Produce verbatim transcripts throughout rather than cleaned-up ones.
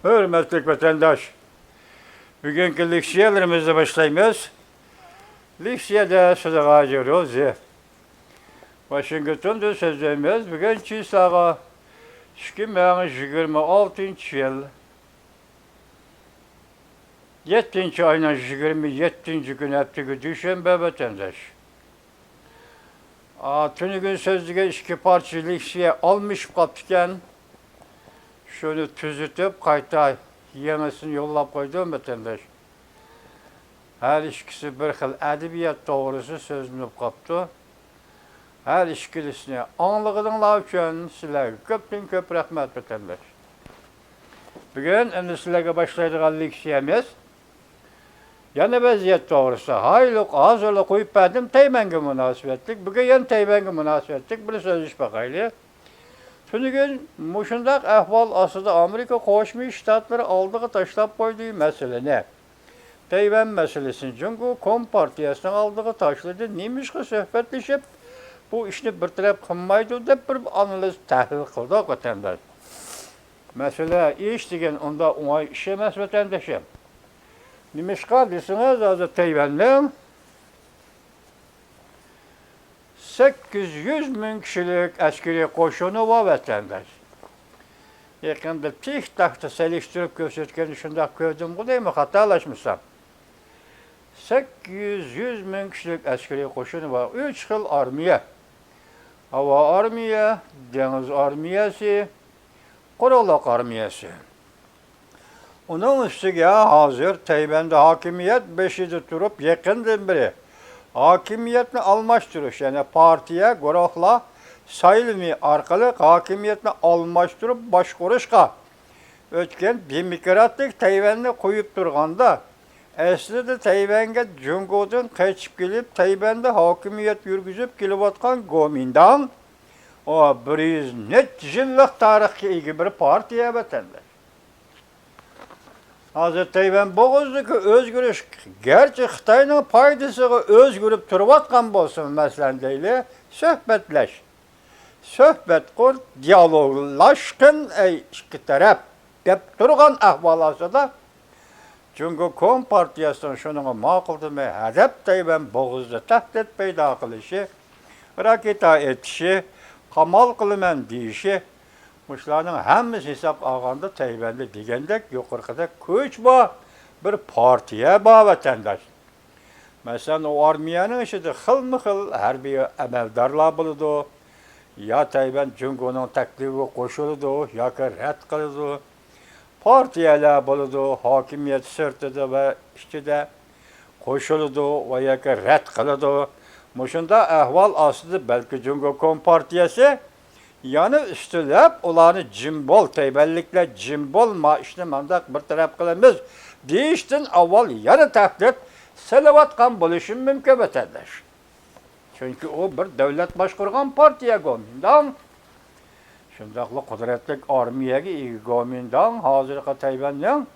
ھۆرمەتلىك ۋەتەنداش، بۈگۈنكى لېكسىيەلىرىمىزنى باشلايمىز. لېكسىيەدە سۆزلىگەن روزى ۋاشىنگتوندىن سۆزلەيمىز. بۈگۈن چىسلاغا ئىككى مىڭ يىگىرمە ئالتىنچى يىل يەتتىنچى ئاينىڭ يىگىرمە يەتتىنچى كۈنى، ھەپتىگە دۈشەنبە ۋەتەنداش. ئا، تۈنۈگۈن سۆزلىگەن ئىككى پارچە لېكسىيە ئالمىشىپ قاپتىكەن. شۇنى تۈزىتىپ، قايتا يېڭىسىنى يوللاپ قويدۇم، ۋەتەنداش. ھەر ئىككىسى بىر خىل ئەدەبىيات توغرىسىدا سۆزلىنىپ قاپتۇ. ھەر ئىككىلىسىنى ئاڭلىغىنىڭلار ئۈچۈن سىلەرگە كۆپتىن كۆپ رەھمەت، ۋەتەنداش. بۈگۈن ئەمدى سىلەرگە باشلايدىغان لېكسىيەمىز يەنە ۋەزىيەت توغرىسىدا. ھايلۇق ھازىرلا قويۇپ بەردىم، تەيۋەنگە مۇناسىۋەتلىك. بۈگۈن يەنە تەيۋەنگە مۇناسىۋەتلىك بىر سۆزلىشىپ باقايلى. تۈنۈگۈن مۇشۇنداق ئەھۋال ئاستىدا ئامېرىكا قوشما شتاتلىرى ئالدىغا تاشلاپ قويدى مەسىلىنى. تەيۋەن مەسىلىسىنى جۇڭگو كومپارتىيەسىنىڭ ئالدىغا تاشلىدى. نېمىشقا سۆھبەتلىشىپ، بۇ ئىشنى بىر تەرەپ قىلمايدۇ دەپ بىر ئانالىز، تەھلىل قىلدۇق، ۋەتەنداش. مەسىلە ئىش دېگەن ئۇنداق ئوڭاي ئىش ئەمەس، ۋەتەندىشىم. نېمىشقا دېسىڭىز، ھازىر تەيۋەننىڭ سەككىز يۈز مىڭ كىشىلىك ئەسكىرىي قوشۇنى بار، ۋەتەنداش. يېقىندا تىك تاكتا سېلىشتۇرۇپ كۆرسەتكەندە شۇنداق كۆردۈمغۇ دەيمەن، خاتالاشمىسام. سەككىز يۈز مىڭ كىشىلىك ئەسكىرىي قوشۇنى بار. ئۈچ خىل ئارمىيە. ھاۋا ئارمىيە، دېڭىز ئارمىيەسى، قوراللىق ئارمىيەسى. ئۇنىڭ ئۈستىگە ھازىر تەيۋەندە ھاكىمىيەت بېشىدا تۇرۇپ يېقىندىن بېرى ھاكىمىيەتنى ئالماشتۇرۇش، يەنى پارتىيە، گۇرۇھلار سايلىمى ئارقىلىق ھاكىمىيەتنى ئالماشتۇرۇپ باشقۇرۇشقا ئۆتكەن دېموكراتىك تەيۋەننى قويۇپ تۇرغاندا، ئەسلىدە تەيۋەنگە جۇڭگودىن قېچىپ كېلىپ، تەيۋەندە ھاكىمىيەت يۈرگۈزۈپ كېلىۋاتقان گومىنداڭ، ئۇ بىر يۈز نەچچە يىللىق تارىخقا ئىگە بىر پارتىيە، ۋەتەنداش. ھازىر تەيۋەن بوغۇزىدىكى ئۆزگىرىش گەرچە خىتاينىڭ پايدىسىغا ئۆزگىرىپ تۇرۇۋاتقان بولسىمۇ، مەسىلەن دەيلى، سۆھبەتلەش، سۆھبەت قۇر، دىيالوگلاشقىن، ئەي ئىككى تەرەپ، دەپ تۇرغان ئەھۋال ئاستىدا، جۇڭگو كومپارتىيەسىنىڭ شۇنىڭغا ماقۇل دېمەي، ھەدەپ تەيۋەن بوغۇزىدا تەھدىت پەيدا قىلىشى، راكېتا ئېتىشى، قامال قىلىمەن دېيىشى، مۇشۇلارنىڭ ھەممىسى ھېسابقا ئالغاندا، تەيۋەندە دېگەندەك يۇقىرىقىدەك كۈچ بار، بىر پارتىيە بار، ۋەتەنداش. مەسىلەن، ئۇ ئارمىيەنىڭ ئىچىدە خىلمۇ خىل ھەربىي ئەمەلدارلار بولىدۇ. يا تەيۋەن جۇڭگونىڭ تەكلىپىگە قوشۇلىدۇ ياكى رەت قىلىدۇ. پارتىيەلەر بولىدۇ، ھاكىمىيەت سىرتىدا ۋە ئىچىدە قوشۇلىدۇ ۋە ياكى رەت قىلىدۇ. مۇشۇنداق ئەھۋال ئاستىدا بەلكى جۇڭگو كومپارتىيەسى يەنە ئۈستىلەپ، ئۇلارنى جىم بول، تەيۋەنلىكلەر جىم بول، ما ئىشنى مانداق بىر تەرەپ قىلىمىز دېيىشتىن ئاۋۋال يەنە تەھدىت سېلىۋاتقان بولۇشى مۇمكىن، ۋەتەنداش. چۈنكى ئۇ بىر دۆلەت باشقۇرغان پارتىيە، گومىنداڭ. شۇنداقلا قۇدرەتلىك ئارمىيەگە ئىگە گومىنداڭ ھازىرقى تەيۋەننىڭ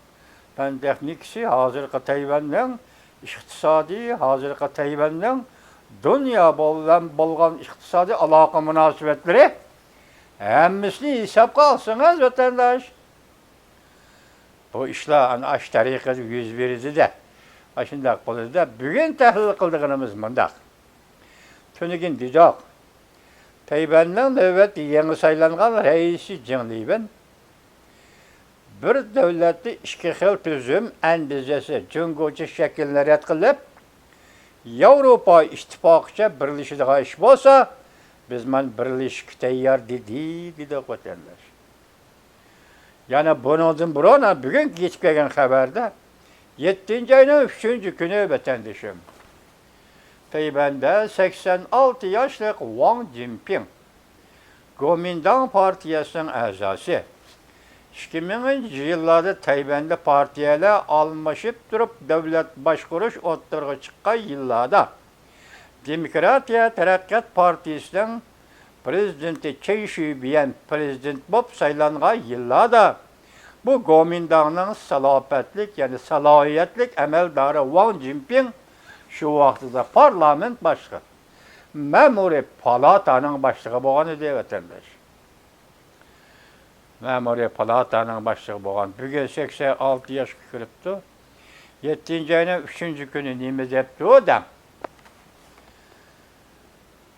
پەن تېخنىكىسى، ھازىرقى تەيۋەننىڭ ئىقتىسادى، ھازىرقى تەيۋەننىڭ دۇنيا بىلەن بولغان ئىقتىسادىي ئالاقە مۇناسىۋەتلىرى، ھەممىسىنى ھېسابقا ئالسىڭىز، ۋەتەنداش، بۇ ئىشلار ئەنە ئاشۇ تەرىقىدە يۈز بېرىدۇ-دە، ئاشۇنداق بولىدۇ-دە. بۈگۈن تەھلىل قىلىدىغىنىمىز مۇنداق. تۈنۈگۈن دېدۇق، تەيۋەننىڭ نۆۋەتتە يېڭى سايلانغان رەئىسى جېڭ لىۋېن بىر دۆلەتتە ئىككى خىل تۈزۈم ئەندىزىسى، جۇڭگوچە شەكىلنى رەت قىلىپ، ياۋروپا ئىتتىپاقىچە بىرلىشىدىغان ئىش بولسا، بىز مانا بىرلىشىشكە تەييار دېدى، دېدۇق، ۋەتەنداش. يەنە بۇنىڭدىن بۇرۇن، بۈگۈنكى يېتىپ كەلگەن خەۋەردە، يەتتىنچى ئاينىڭ ئۈچىنچى كۈنى، ۋەتەندىشىم، تەيۋەندە سەكسەن ئالتە ياشلىق ۋاڭ جىنپىڭ، گومىنداڭ پارتىيەسىنىڭ ئەزاسى، ئىككى مىڭىنچى يىللاردا تەيۋەندە پارتىيەلەر ئالمىشىپ تۇرۇپ دۆلەت باشقۇرۇش ئوتتۇرىغا چىققان يىللاردا، دېموكراتىيە تەرەققىيات پارتىيىسىنىڭ پىرېزىدېنتى چېن شۈيبىيەن پىرېزىدېنت بولۇپ سايلانغان يىللاردا، بۇ گومىنداڭنىڭ سالاپەتلىك، يەنى سالاھىيەتلىك ئەمەلدارى ۋاڭ جىنپىڭ شۇ ۋاقتىدا پارلامېنت باشلىقى، مەمۇرىي پالاتانىڭ باشلىقى بولغان ئىدى، ۋەتەنداش. مەمۇرىي پالاتانىڭ باشلىقى بولغان، بۈگۈن سەكسەن ئالتە ياشقا كىرىپتۇ. يەتتىنچى ئاينىڭ ئۈچىنچى كۈنى نېمە دەپتۇ دەڭ؟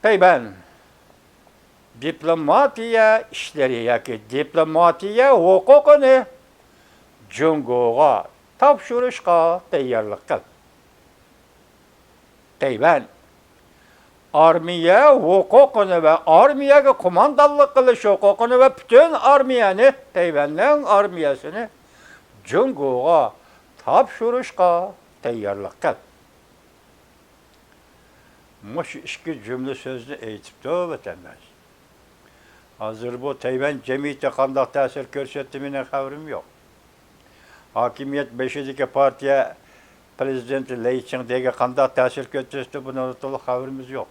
تەيۋەن دىپلوماتىيە ئىشلىرى ياكى دىپلوماتىيە ھوقۇقىنى جۇڭگوغا تاپشۇرۇشقا تەييارلىق قىل. تەيۋەن ئارمىيە ھوقۇقىنى ۋە ئارمىيەگە قوماندانلىق قىلىش ھوقۇقىنى ۋە پۈتۈن ئارمىيەنى، تەيۋەننىڭ ئارمىيەسىنى جۇڭگوغا تاپشۇرۇشقا تەييارلىق قىل. مۇشۇ ئىككى جۈملە سۆزنى ئېيتىپتۇ، ۋەتەنداش. ھازىر بۇ تەيۋەن جەمئىيىتى قانداق تەسىر كۆرسەتتى، مېنىڭ خەۋىرىم يوق. ھاكىمىيەت بېشىدىكى پارتىيە پرېزىدېنتى لەي چىڭدېگە قانداق تەسىر كۆرسەتتى، بۇنىڭدا تولۇق خەۋىرىمىز يوق.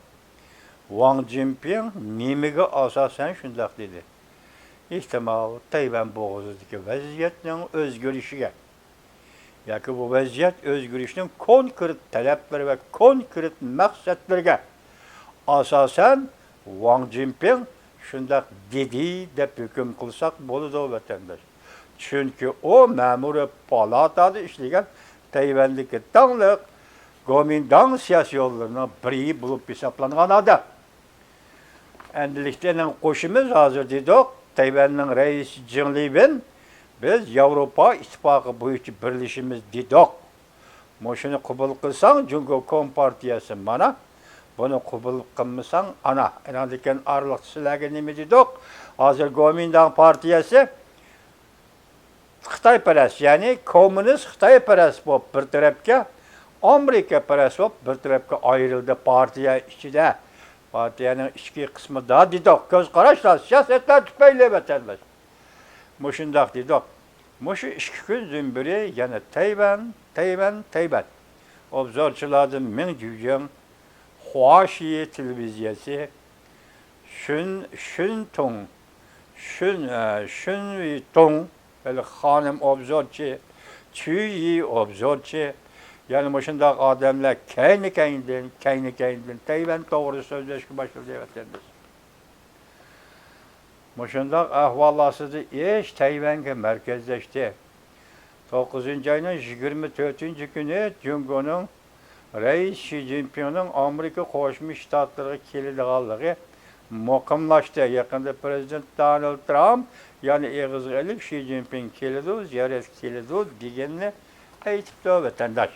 ۋاڭ جىنپىڭ نېمىگە ئاساسەن شۇنداق دېدى؟ ئېھتىمال، تەيۋەن بوغۇزىدىكى ۋەزىيەتنىڭ ئۆزگىرىشىگە ياكى بۇ ۋەزىيەت ئۆزگىرىشنىڭ كونكرېت تەلەپلىرى ۋە كونكرېت مەقسەتلىرىگە ئاساسەن، ۋاڭ جىنپىڭ شۇنداق دېدى دەپ ھۆكۈم قىلساق بولىدۇ، ۋەتەنداش. چۈنكى ئۇ مەمۇرىي پالاتادا ئىشلىگەن تەيۋەندىكى داڭلىق گومىنداڭ سىياسىيونلىرىنىڭ بىرى بولۇپ ھېسابلانغان ئادەم. ئەندىلىكتە ئېنىڭ قوشىمىز ھازىر دېدۇق، تەيۋەننىڭ رەئىسى جېڭ لىۋېن، بىز ياۋروپا ئىتتىپاقى بويىچە بىرلىشىمىز دېدۇق. مۇشۇنى قوبۇل قىلساڭ، جۇڭگو كومپارتىيەسى مانا، بۇنى قوبۇل قىلمىساڭ، ئانا. ئېنىڭدىن كېيىن ئارىلىقتا سىلەرگە نېمە دېدۇق؟ ھازىر گومىنداڭ پارتىيەسى خىتايپەرەس، يەنى كوممۇنىست خىتايپەرەس بولۇپ بىر تەرەپكە، ئامېرىكىپەرەس بولۇپ بىر تەرەپكە ئايرىلدى پارتىيە ئىچىدە. پارتىيەنىڭ ئىچكى قىسمىدا دېدۇق، كۆز قاراشلار، سىياسەتلەر تۈپەيلى ۋەتەنداش. مۇشۇنداق دېدۇق. مۇشۇ ئىككى كۈندىن بېرى يەنە تەيۋەن، تەيۋەن، تەيۋەن. ئوبزورچىلاردىن مىڭ جۈجيېڭ، خۇاشى تېلېۋىزىيەسى، شۈن، شۈن تۇڭ، شۈن، ئە، شۈن ۋېي تۇڭ، ھېلىقى خانىم ئوبزورچى، چۈ يى ئوبزورچى، يەنە مۇشۇنداق ئادەملەر كەينى-كەينىدىن، كەينى-كەينىدىن تەيۋەن توغرىسىدا سۆزلەشكە باشلىدى، ۋەتەنداش. مۇشۇنداق ئەھۋال ئاستىدا ئىش تەيۋەنگە مەركەزلەشتى. توققۇزىنچى ئاينىڭ يىگىرمە تۆتىنچى كۈنى جۇڭگونىڭ رەئىس شى جىنپىڭنىڭ ئامېرىكا قوشما شتاتلىرىغا كېلىدىغانلىقى مۇقىملاشتى. يېقىندا پرېزىدېنت دونالد ترامپ يەنە ئېغىزغا ئېلىپ، شى جىنپىڭ كېلىدۇ، زىيارەتكە كېلىدۇ دېگەننى ئېيتىپتۇ، ۋەتەنداش.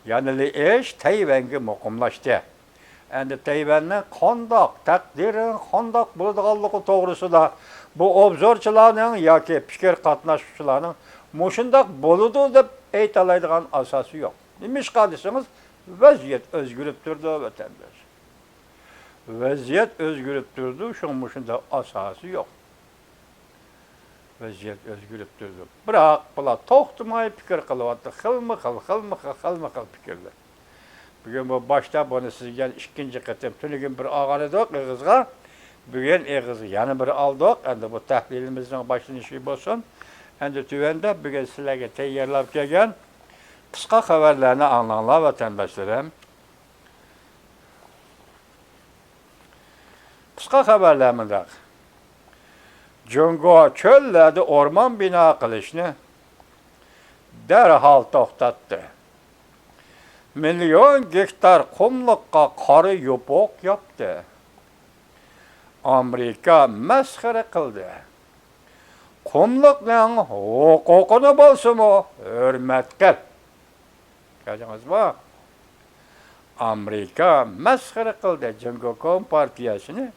يەنىلا ئىش تەيۋەنگە مۇقىملاشتى. ئەمدى تەيۋەننىڭ قانداق، تەقدىرىنىڭ قانداق بولىدىغانلىقى توغرىسىدا بۇ ئوبزورچىلارنىڭ ياكى پىكىر قاتناشقۇچىلارنىڭ مۇشۇنداق بولىدۇ دەپ ئېيتالايدىغان ئاساسى يوق. نېمىشقا دېسىڭىز، ۋەزىيەت ئۆزگىرىپ تۇرىدۇ، ۋەتەنداش. ۋەزىيەت ئۆزگىرىپ تۇرىدۇ، شۇڭا مۇشۇنداق ئاساسى يوق. ۋەزىيەت ئۆزگىرىپ تۇرىدۇ. بىراق بۇلار توختىماي پىكىر قىلىۋاتىدۇ. خىلمۇ خىل، خىلمۇ خىل، خىلمۇ خىل پىكىرلەر. بۈگۈن بۇ باشتا بۇنى سىزگە يەنە ئىككىنچى قېتىم، تۈنۈگۈن بىر ئالغان ئىدۇق ئېغىزغا. بۈگۈن ئېغىزغا يەنە بىر ئالدۇق. ئەمدى بۇ تەھلىلىمىزنىڭ باشلىنىشى بولسۇن. ئەمدى تۆۋەندە بۈگۈن سىلەرگە تەييارلاپ كەلگەن قىسقا خەۋەرلەرنى ئاڭلاڭلار، ۋەتەنداشلىرىم. قىسقا خەۋەرلەر مۇنداق. جۇڭگو چۆللەردە ئورمان بىنا قىلىشنى دەرھال توختاتتى. مىليون گېكتار قۇملۇققا قارا يوپۇق ياپتى. ئامېرىكا مەسخىرە قىلدى. قۇملۇقنىڭ ھوقۇقىنى بولسىمۇ ھۆرمەت قىل. كۆردىڭىزمۇ؟ ئامېرىكا مەسخىرە قىلدى جۇڭگو كومپارتىيەسىنى.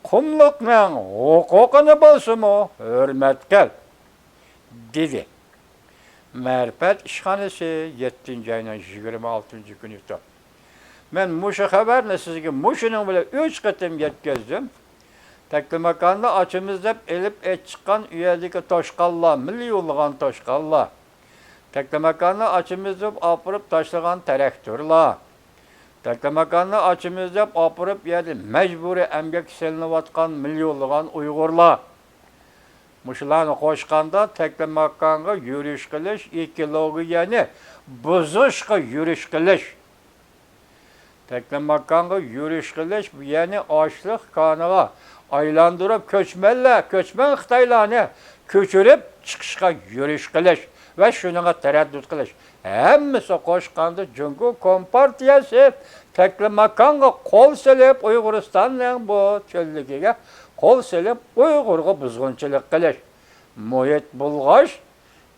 قۇملۇقنىڭ ھوقۇقىنى بولسىمۇ ھۆرمەت قىل، دېدى. مەرىپەت ئىشخانىسى، يەتتىنچى ئاينىڭ يىگىرمە ئالتىنچى كۈنى. مەن مۇشۇ خەۋەرنى سىزگە مۇشۇنىڭ بىلەن ئۈچ قېتىم يەتكۈزدۈم. تەكلىماكاننى ئاچىمىز دەپ ئېلىپ ئېچىققان ئۇ يەردىكى توشقانلار، مىليونلىغان توشقانلار. تەكلىماكاننى ئاچىمىز دەپ ئاپىرىپ تاشلىغان تىراكتورلار. تەكلىماكاننى ئاچىمىز دەپ ئاپىرىپ، يەنى مەجبۇرىي ئەمگەككە سېلىنىۋاتقان مىليونلىغان ئۇيغۇرلار. مۇشۇلارنى قوشقاندا، تەكلىماكانغا يۈرۈش قىلىش، ئېكولوگىيەنى بۇزۇشقا يۈرۈش قىلىش. تەكلىماكانغا يۈرۈش قىلىش، يەنى ئاشلىق كانىغا ئايلاندۇرۇپ، كۆچمەنلەر، كۆچمەن خىتايلارنى كۆچۈرۈپ چىقىشقا يۈرۈش قىلىش ۋە شۇنىڭغا تەرەددۇت قىلىش، ھەممىسى قوشقاندا جۇڭگو كومپارتىيەسى تەكلىماكانغا قول سېلىپ، ئۇيغۇرىستاننىڭ بۇ چۆللۈكىگە قول سېلىپ، ئۇيغۇرغا بۇزغۇنچىلىق قىلىش، مۇھىت بۇلغاش،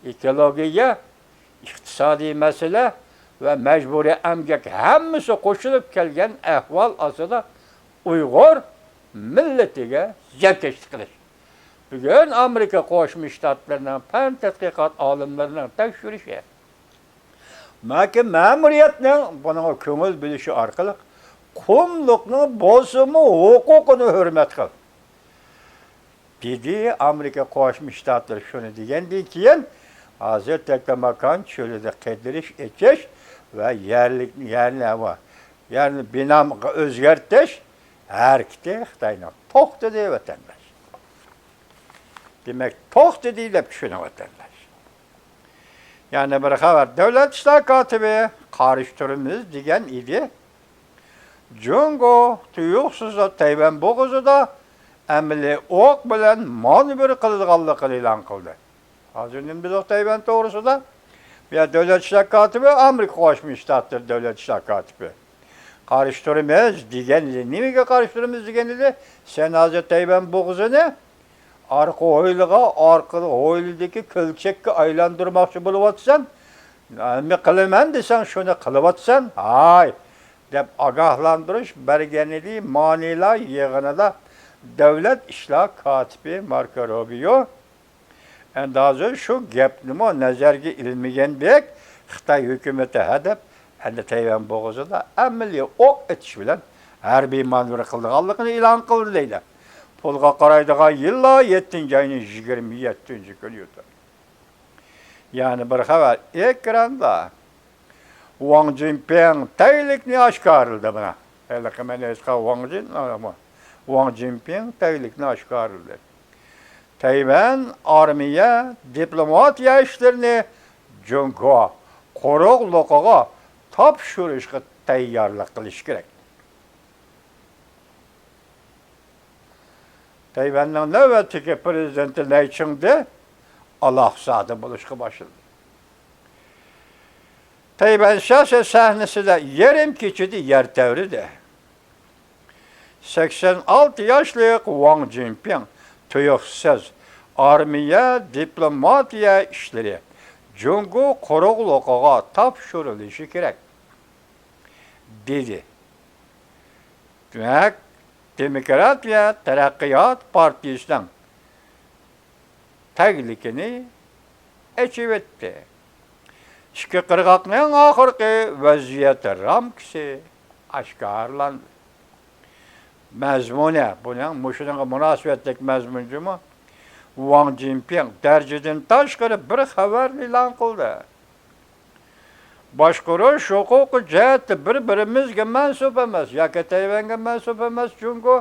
ئېكولوگىيە، ئىقتىسادىي مەسىلە ۋە مەجبۇرىي ئەمگەك ھەممىسى قوشۇلۇپ كەلگەن ئەھۋال ئاستىدا ئۇيغۇر مىللىتىگە زىيانكەشلىك قىلىش. بۈگۈن ئامېرىكا قوشما شتاتلىرىنىڭ پەن تەتقىقات ئالىملىرىنىڭ تەكشۈرۈشى، ماكى مەمۇرىيەتنىڭ بۇنىڭغا كۆڭۈل بۆلۈشى ئارقىلىق قۇملۇقنىڭ بولسىمۇ ھوقۇقىنى ھۆرمەت قىل. دېدى. ئامېرىكا قوشما شتاتلىرى شۇنى دېگەندىن كېيىن، ھازىر تەكلىماكان چۆلىدە قىدىرىش ئېچىش ۋە يەرلىك، يەرنى، ھاۋا، يەرنى بىنامغا ئۆزگەرتىش ھەرىكىتى خىتاينىڭ توختىدى، ۋەتەنداش. دېمەك، توختىدى دەپ چۈشىنىڭ، ۋەتەنداش. يەنە بىر خەۋەر، دۆلەت ئىشلار كاتىپى قارشى تۇرىمىز دېگەن ئىدى. جۇڭگو تۇيۇقسىزلا تەيۋەن بوغۇزىدا ئەمەلىي ئوق بىلەن مانېۋىر قىلىدىغانلىقىنى ئېلان قىلدى. ھازىر نېمە دېدۇق تەيۋەن توغرىسىدا؟ بۇ يەر دۆلەت ئىشلار كاتىپى، ئامېرىكا قوشما شتاتلىرى دۆلەت ئىشلار كاتىپى. قارشى تۇرىمىز دېگەن ئىدى. نېمىگە قارشى تۇرىمىز دېگەن ئىدى؟ سەن ھازىر تەيۋەن بوغۇزىنى ئارقا ھويلىغا، ئارقا ھويلىدىكى كۆلچەككە ئايلاندۇرماقچى بولۇۋاتىسەن. نېمە قىلىمەن دېسەڭ، شۇنى قىلىۋاتىسەن. ھاي! دەپ ئاگاھلاندۇرۇش بەرگەنىدى مانىلا يىغىنىدا دۆلەت ئىشلار كاتىپى ماركو روبىيو. ئەمدى ھازىر شۇ گەپنىمۇ نەزەرگە ئىلمىگەندەك، خىتاي ھۆكۈمىتى ھەدەپ، ئەمدى تەيۋەن بوغۇزىدا ئەمەلىي ئوق ئېتىش بىلەن ھەربىي مانېۋىر قىلىدىغانلىقىنى ئېلان قىلدى دەيدۇ. پۇلغا قارايدىغان يىللار يەتتىنچى ئاينىڭ يىگىرمە يەتتىنچى كۈنى ئۆتىدۇ. يەنە بىر خەۋەر ئېكراندا. ۋاڭ جىنپىڭ تەگلىكنى ئاشكارىلىدى مانا. ھېلىقى مەن ئېيتقان ۋاڭ جىن، ۋاڭ جىنپىڭ تەگلىكنى ئاشكارىلىدى. تەيۋەن ئارمىيە، دىپلوماتىيە ئىشلىرىنى جۇڭگو قۇرۇقلۇقىغا تاپشۇرۇشقا تەييارلىق قىلىش كېرەك. تەيۋەننىڭ نۆۋەتتىكى پىرېزىدېنتى لەي چىڭدې ئالاقزادە بولۇشقا باشلىدى. تەيۋەن سىياسەت سەھنىسىدە يېرىم كېچىدە يەر تەۋرىدى. سەكسەن ئالتە ياشلىق ۋاڭ جىنپىڭ تۇيۇقسىز ئارمىيە، دىپلوماتىيە ئىشلىرى جۇڭگو قۇرۇقلۇقىغا تاپشۇرۇلۇشى كېرەك، دېدى. دېمەك، دېموكراتىيە تەرەققىيات پارتىيىسىنىڭ تەگلىكىنى ئېچىۋەتتى. ئىككى قىرغاقنىڭ ئاخىرقى ۋەزىيەت رامكىسى ئاشكارىلاندى. مەزمۇنى، بۇنىڭ مۇشۇنىڭغا مۇناسىۋەتلىك مەزمۇن جۇمۇ، ۋاڭ جىنپىڭ دەرىجىدىن تاشقىرى بىر خەۋەرنى ئېلان قىلدى. باشقۇرۇش ھوقۇقى جەھەتتە بىر-بىرىمىزگە مەنسۇپ ئەمەس، ياكى تەيۋەنگە مەنسۇپ ئەمەس جۇڭگو،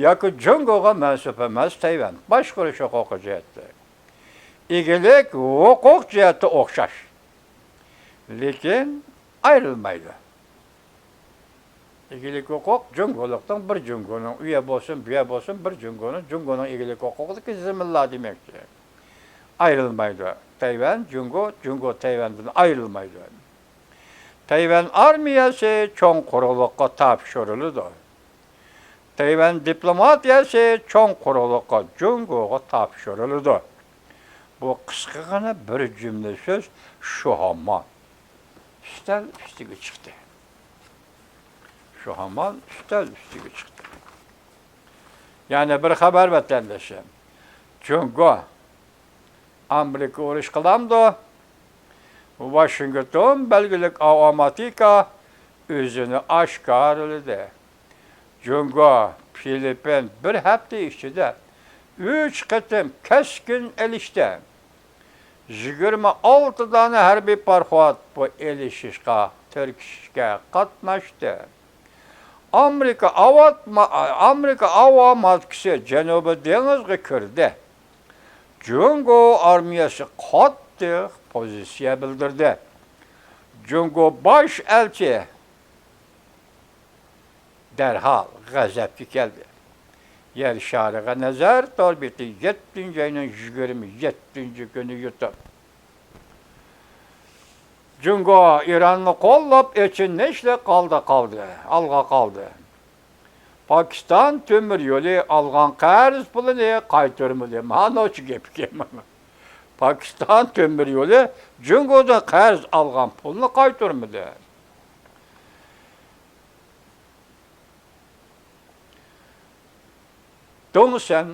ياكى جۇڭگوغا مەنسۇپ ئەمەس تەيۋەن. باشقۇرۇش ھوقۇقى جەھەتتە. ئىگىلىك ھوقۇق جەھەتتە ئوخشاش، لېكىن ئايرىلمايدۇ. ئىگىلىك ھوقۇق جۇڭگولۇقنىڭ، بىر جۇڭگونىڭ، ئۇ يەر بولسۇن، بۇ يەر بولسۇن، بىر جۇڭگونىڭ، جۇڭگونىڭ ئىگىلىك ھوقۇقىدىكى زېمىنلار دېمەكچى. ئايرىلمايدۇ. تەيۋەن، جۇڭگو، جۇڭگو تەيۋەندىن ئايرىلمايدۇ. تەيۋەن ئارمىيەسى چوڭ قۇرۇقلۇققا تاپشۇرۇلىدۇ. تەيۋەن دىپلوماتىيەسى چوڭ قۇرۇقلۇققا، جۇڭگوغا تاپشۇرۇلىدۇ. بۇ قىسقىغىنە بىر جۈملە سۆز شۇ ھامان ئۈستەل ئۈستىگە چىقتى. شۇ ھامان ئۈستەل ئۈستىگە چىقتى. يەنە بىر خەۋەر، ۋەتەندىشىم. جۇڭگو ئامېرىكا ئۇرۇش قىلامدۇ؟ ۋاشىنگتون بەلگىلىك ئاۋاماتىكا ئۆزىنى ئاشكارىلىدى. جۇڭگو، فىلىپپىن بىر ھەپتە ئىچىدە ئۈچ قېتىم كەسكىن ئېلىشتى. يىگىرمە ئالتە دانە ھەربىي پاراخوت بۇ ئېلىشىشقا، تىركىشىشكە قاتناشتى. ئامېرىكا ئاۋاتما-، ئامېرىكا ئاۋاماتىكىسى جەنۇبىي دېڭىزغا كىردى. جۇڭگو ئارمىيەسى قاتتىق پوزىتسىيە بىلدۈردى. جۇڭگو باش ئەلچى دەرھال غەزەپكە كەلدى. يەر شارىغا نەزەر تور بېتى، يەتتىنچى ئاينىڭ يىگىرمە يەتتىنچى كۈنى يۇتۇپ. جۇڭگو ئىراننى قوللاپ، ئېچىنىشلىق ھالدا قالدى، ئالغا قالدى. پاكىستان تۆمۈر يولى ئالغان قەرز پۇلىنى قايتۇرمىدى. مانۇچە گەپكەن. پاكىستان تۆمۈر يولى جۇڭگودىن قەرز ئالغان پۇلنى قايتۇرمىدى. دۇڭسەن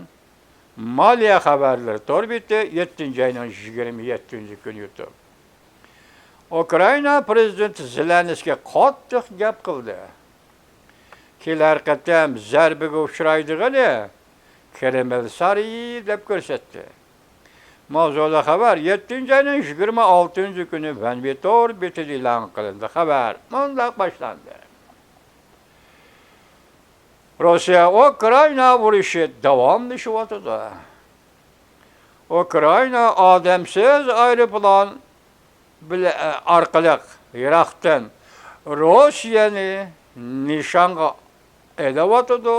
مالىيە خەۋەرلىرى تور بېتى، يەتتىنچى ئاينىڭ يىگىرمە يەتتىنچى كۈنى يۇتۇپ. ئۇكرائىنا پىرېزىدېنتى زېلېنسكىي قاتتىق گەپ قىلدى. كېلەر قېتىم زەربىگە ئۇچرايدىغىنى كرېمىل سارىيى دەپ كۆرسەتتى. ماۋزۇلۇق خەۋەر يەتتىنچى ئاينىڭ يىگىرمە ئالتىنچى كۈنى ۋەنۋى تور بېتىدە ئېلان قىلىندى. خەۋەر مۇنداق باشلاندى. روسىيە ئۇكرائىنا ئۇرۇشى داۋاملىشىۋاتىدۇ. ئۇكرائىنا ئادەمسىز ئايروپىلان بىلە-، ئارقىلىق يىراقتىن روسىيەنى نىشانغا ئېلىۋاتىدۇ،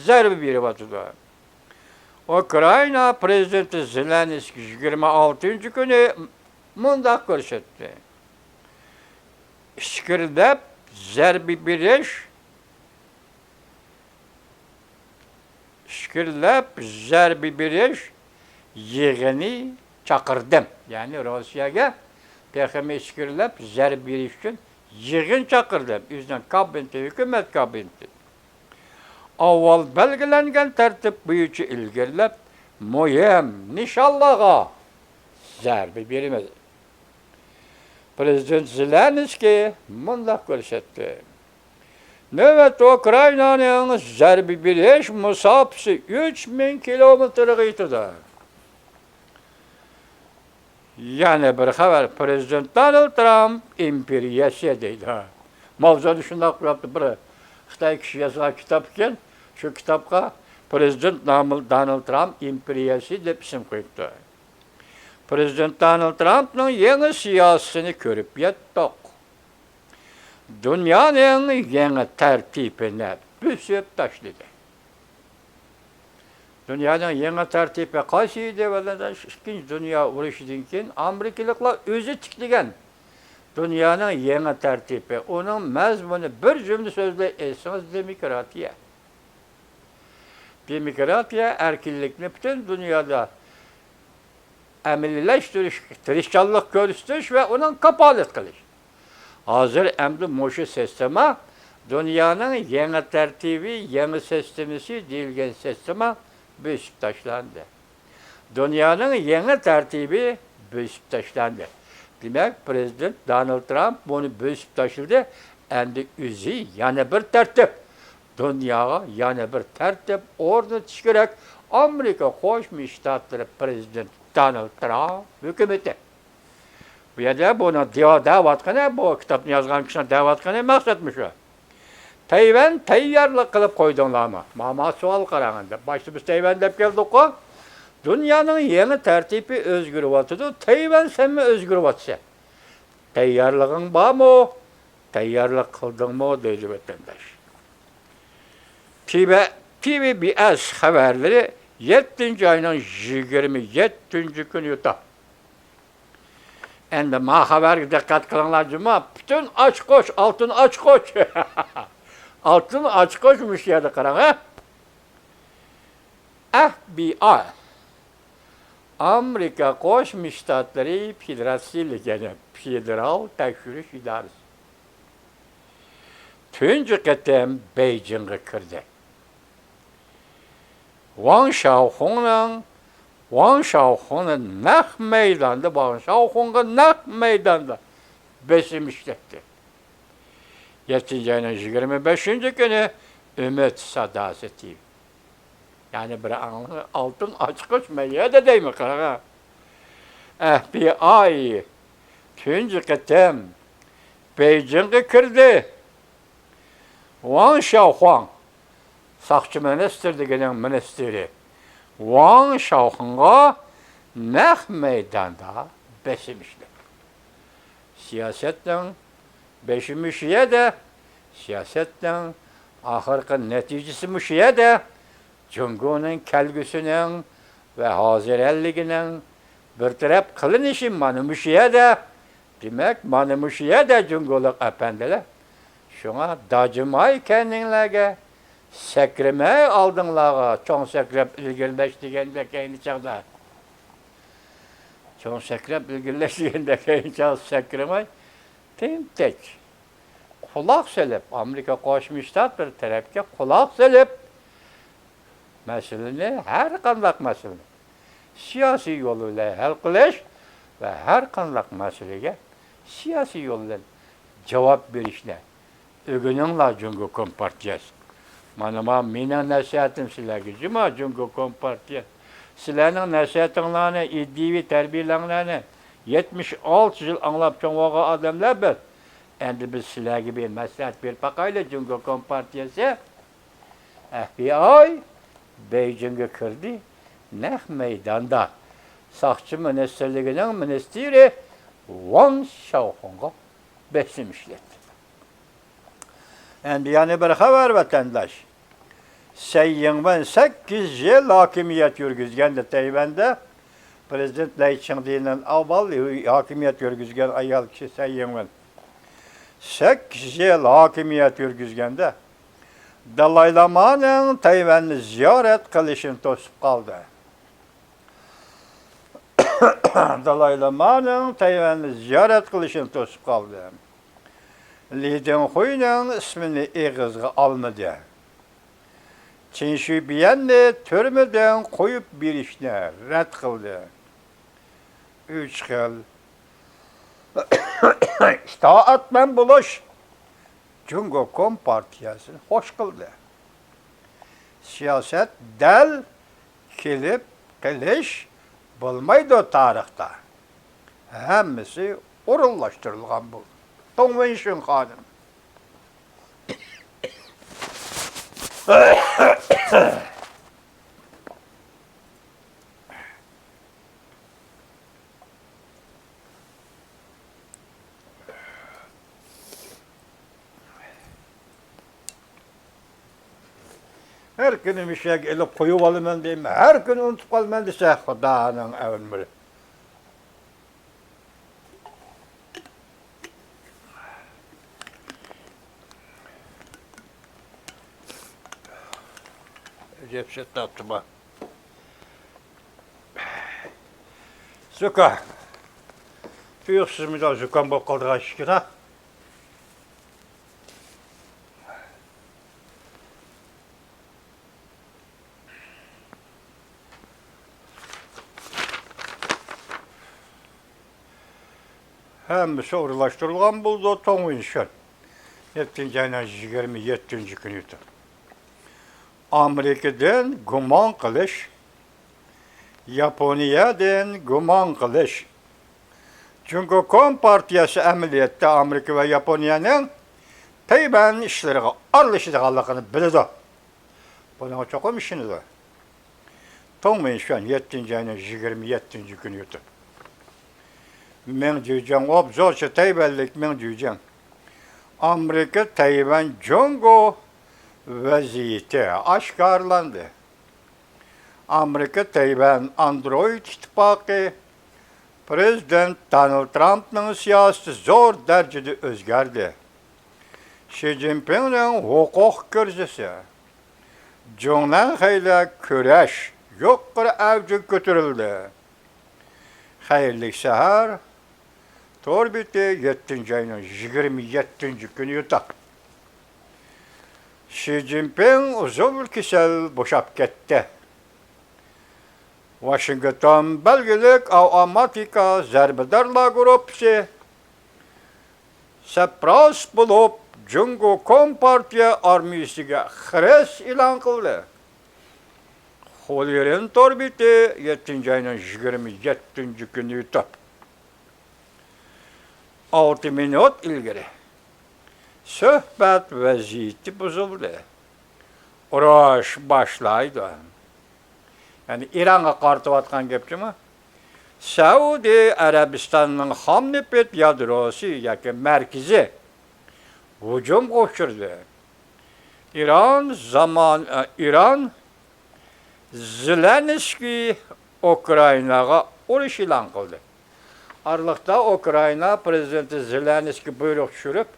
زەربە بېرىۋاتىدۇ. ئۇكرائىنا پىرېزىدېنتى زېلېنسكىي يىگىرمە ئالتىنچى كۈنى مۇنداق كۆرسەتتى. ئىچكىرىلەپ زەربە بېرىش، ئىچكىرىلەپ زەربە بېرىش يىغىنى چاقىردىم. يەنى روسىيەگە تېخىمۇ ئىچكىرىلەپ زەربە بېرىش ئۈچۈن يىغىن چاقىردىم. ئۆزىنىڭ كابىنېتى، ھۆكۈمەت كابىنېتى. ئاۋۋال بەلگىلەنگەن تەرتىپ بويىچە ئىلگىرىلەپ، مۇھىم نىشانلارغا زەربە بېرىمىز. پىرېزىدېنت زېلېنسكىي مۇنداق كۆرسەتتى. نۆۋەتتە ئۇكرائىنانىڭ زەربە بېرىش مۇساپىسى ئۈچ مىڭ كىلومېتىرغا يېتىدۇ. يەنە بىر خەۋەر، پىرېزىدېنت دونالد ترامپ ئىمپېرىيەسى دەيدۇ. ماۋزۇنى شۇنداق قويۇپتۇ، بىر خىتاي كىشى يازغان كىتاب ئىكەن، شۇ كىتابقا پىرېزىدېنت نامى دونالد ترامپ ئىمپېرىيەسى دەپ ئىسىم قويۇپتۇ. پىرېزىدېنت دونالد ترامپنىڭ يېڭى سىياسىتىنى كۆرۈپ يەتتۇق. دۇنيانىڭ يېڭى تەرتىپىنى بۆسۈپ تاشلىدى. دۇنيانىڭ يېڭى تەرتىپى قايسى ئىدى؟ ۋەتەنداش، ئىككىنچى دۇنيا ئۇرۇشىدىن كېيىن ئامېرىكىلىقلار ئۆزى تىكلىگەن دۇنيانىڭ يېڭى تەرتىپى. ئۇنىڭ مەزمۇنى بىر جۈملە سۆزدە ئېيتسىڭىز، دېموكراتىيە. دېموكراتىيە، ئەركىنلىكنى پۈتۈن دۇنيادا ئەمەلىيلەشتۈرۈشكە تىرىشچانلىق كۆرسىتىش ۋە ئۇنىڭ كاپالەت قىلىش. ھازىر ئەمدى مۇشۇ سىستېما دۇنيانىڭ يېڭى تەرتىپى، يېڭى سىستېمىسى دېيىلگەن سىستېما بۆسۈپ تاشلاندى. دۇنيانىڭ يېڭى تەرتىپى بۆسۈپ تاشلاندى. دېمەك، پىرېزىدېنت دونالد ترامپ بۇنى بۆسۈپ تاشلىدى. ئەمدى ئۆزى يەنە بىر تەرتىپ، دۇنياغا يەنە بىر تەرتىپ ئورنىتىش كېرەك. ئامېرىكا قوشما شتاتلىرى پىرېزىدېنتى دونالد ترامپ ھۆكۈمىتى. بۇ يەردە بۇنىڭ دېۋا-، دەۋاتقىنى، بۇ كىتابنى يازغان كىشىنىڭ دەۋاتقىنى مەقسەت مۇشۇ. تەيۋەن تەييارلىق قىلىپ قويدۇڭلارمۇ؟ ماما سوئال قاراڭ ئەمدى. باشتا بىز تەيۋەن دەپ كەلدۇققۇ. دۇنيانىڭ يېڭى تەرتىپى ئۆزگىرىۋاتىدۇ، تەيۋەن سەنمۇ ئۆزگىرىۋاتىسەن. تەييارلىقىڭ بارمۇ؟ تەييارلىق قىلدىڭمۇ؟ دەيدۇ ۋەتەنداش. تىۋە-، تىۋى بىئەس خەۋەرلىرى يەتتىنچى ئاينىڭ يىگىرمە يەتتىنچى كۈنى يۇتۇپ. ئەمدى ما خەۋەرگە دىققەت قىلىڭلار جۇمۇ. پۈتۈن ئاچقۇچ، ئالتۇن ئاچقۇچ. ئالتۇن ئاچقۇچ مۇشۇ يەردە قاراڭ، ھە. ئەف بى ئاي. ئامېرىكا قوشما شتاتلىرى فېدېراتسىيىلىگەن فېدېرال تەكشۈرۈش ئىدارىسى تۇنجى قېتىم بېيجىڭغا كىردى. ۋاڭ شاۋخۇڭنىڭ، ۋاڭ شاۋخۇڭنى نەق مەيداندا، ۋاڭ شاۋخۇڭغا نەق مەيداندا بېسىم ئىشلەتتى. يەتتىنچى ئاينىڭ يىگىرمە بەشىنچى كۈنى ئۈمىد ساداسى تىۋى. يەنى بىر ئاڭلىغان ئالتۇن ئاچقۇچ مەيەدە دەيمەن، قاراڭ. ئەف بى ئاي تۇنجى قېتىم بېيجىڭغا كىردى. ۋاڭ شاۋخۇاڭ، ساقچى مىنىستىر دېگىنىڭ مىنىستىرى، ۋاڭ شاۋخۇڭغا نەق مەيداندا بېسىم ئىشلەتتى. سىياسەتنىڭ بېشى مۇشۇ يەردە، سىياسەتنىڭ ئاخىرقى نەتىجىسى مۇشۇ يەردە. جۇڭگونىڭ كەلگۈسىنىڭ ۋە ھازىرەنلىكىنىڭ بىر تەرەپ قىلىنىشى مانا مۇشۇ يەردە. دېمەك، مانا مۇشۇ يەردە جۇڭگولۇق ئەپەندىلەر. شۇڭا داجىماي كەينىڭلارغا، سەكرىمەي ئالدىڭلارغا، چوڭ سەكرەپ ئىلگىرىلەش دېگەندەك ئەينى چاغدا. چوڭ سەكرەپ ئىلگىرىلەش دېگەندەك ئەينى چاغدا سەكرىمەي، تىنچ قۇلاق سېلىپ، ئامېرىكا قوشما شتاتلىرى تەرەپكە قۇلاق سېلىپ، مەسىلىنى، ھەر قانداق مەسىلىنى سىياسىي يول بىلەن ھەل قىلىش ۋە ھەر قانداق مەسىلىگە سىياسىي يول بىلەن جاۋاب بېرىشنى ئۆگىنىڭلار، جۇڭگو كومپارتىيەسى. مانا، مانا مېنىڭ نەسىھەتىم سىلەرگە، جۇما جۇڭگو كومپارتىيە. سىلەرنىڭ نەسىھەتىڭلارنى، ئىدىيىۋى تەربىيەلەڭلارنى يەتمىش ئالتە يىل ئاڭلاپ چوڭ بولغان ئادەملەر بىز. ئەمدى بىز سىلەرگە بىر مەسلىھەت بېرىپ باقايلى، جۇڭگو كومپارتىيەسى. ئەف بى ئاي بېيجىڭغا كىردى. نەق مەيداندا ساقچى مىنىستىرلىكىنىڭ مىنىستىرى ۋاڭ شياۋخۇڭغا بېسىم ئىشلەتتى. ئەمدى يەنە بىر خەۋەر، ۋەتەنداش. سەي يىڭۋەن سەككىز يىل ھاكىمىيەت يۈرگۈزگەندە تەيۋەندە، پرېزىدېنت لەي چىڭدىدىن ئاۋۋال ھاكىمىيەت يۈرگۈزگەن ئايال كىشى سەي يىڭۋەن سەككىز يىل ھاكىمىيەت يۈرگۈزگەندە، دالاي لامانىڭ تەيۋەننى زىيارەت قىلىشىنى توسۇپ قالدى. دالاي لامانىڭ تەيۋەننى زىيارەت قىلىشىنى توسۇپ قالدى. لى دېڭخۇينىڭ ئىسمىنى ئېغىزغا ئالمىدى. چېن شۈيبىيەننى تۈرمىدىن قويۇپ بېرىشنى رەت قىلدى. ئۈچ خىل ئىتائەتمەن بولۇش جۇڭگو كومپارتىيەسىنى خوش قىلدى. سىياسەت دەل كېلىپ قېلىش بولمايدۇ تارىختا. ھەممىسى ئورۇنلاشتۇرۇلغان بولىدۇ. توڭ ۋېنشۈن خانىم. ھەر كۈنى مۇشۇ يەرگە ئېلىپ قويۇۋالىمەن دەيمەن، ھەر كۈنى ئۇنتۇپ قالىمەن دېسە، خۇدانىڭ ئەۋلىمىرى. ئەجەب شەتتاپتىما. زۇكا. تۇيۇقسىز مۇنداق زۇكام بولۇپ قالىدىغان ئىشكىنا. ھەممىسى ئورۇنلاشتۇرۇلغان بولىدۇ، توڭ ۋېنشۈن. يەتتىنچى ئاينىڭ يىگىرمە يەتتىنچى كۈنى ئىدى. ئامېرىكىدىن گۇمان قىلىش، ياپونىيەدىن گۇمان قىلىش. جۇڭگو كومپارتىيەسى ئەمەلىيەتتە ئامېرىكا ۋە ياپونىيەنىڭ تەيۋەن ئىشلىرىغا ئارىلىشىدىغانلىقىنى بىلىدۇ. بۇنىڭغا چوقۇم ئىشىنىدۇ. توڭ مىنشۈەن، يەتتىنچى ئاينىڭ يىگىرمە يەتتىنچى كۈنى يۇتۇپ. مېڭ جۈجياڭ، ئوبزورچى تەيۋەنلىك مېڭ جۈجياڭ. ئامېرىكا تەيۋەن جۇڭگو ۋەزىيىتى ئاشكارىلاندى. ئامېرىكا تەيۋەن ئاندرويد ئىتتىپاقى، پرېزىدېنت دونالد ترامپنىڭ سىياسىتى زور دەرىجىدە ئۆزگەردى. شى جىنپىڭنىڭ ھوقۇق كىرىزىسى، جۇڭنەنخەيلە كۈرەش يۇقىرى ئەۋجىگە كۆتۈرۈلدى. خەيرلىك سەھەر. تور بېتى، يەتتىنچى ئاينىڭ يىگىرمە يەتتىنچى كۈنى يوتاق. شى جىنپىڭ ئۇزۇل كېسەل بوشاپ كەتتى. ۋاشىنگتون بەلگىلىك ئاۋاماتىكا زەربىدارلار گۇرۇپپىسى سەپراس بولۇپ، جۇڭگو كومپارتىيە ئارمىيىسىگە خىرىس ئېلان قىلدى. خۇلىرىن تور بېتى، يەتتىنچى ئاينىڭ يىگىرمە يەتتىنچى كۈنى يوتاق. ئالتە مىنۇت ئىلگىرى سۆھبەت ۋەزىيىتى بۇزۇلدى. ئۇرۇش باشلايدۇ. يەنى ئىرانغا قارىتىۋاتقان گەپ جۇمۇ. سەئۇدى ئەرەبىستاننىڭ خام نېفىت يادروسى ياكى مەركىزى ھۇجۇمغا ئۇچرىدى. ئىران زامان، ئە، ئىران زېلېنسكىي ئۇكرائىناغا ئۇرۇش ئېلان قىلدى. ئارىلىقتا ئۇكرائىنا پىرېزىدېنتى زېلېنسكىي بۇيرۇق چۈشۈرۈپ،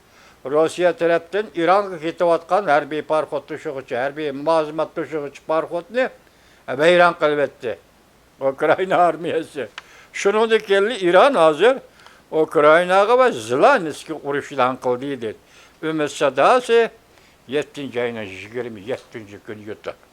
روسىيە تەرەپتىن ئىرانغا كېتىۋاتقان ھەربىي پاراخوت توشۇغۇچى، ھەربىي مۇلازىمەت توشۇغۇچى پاراخوتنى ۋەيران قىلىۋەتتى ئۇكرائىنا ئارمىيەسى. شۇنىڭدىن كېيىن ئىران ھازىر ئۇكرائىناغا ۋە زېلېنسكىيگە ئۇرۇش ئېلان قىلدى، دېدى. ئۈمىد ساداسى، يەتتىنچى ئاينىڭ يىگىرمە يەتتىنچى كۈنى يۇتۇپ.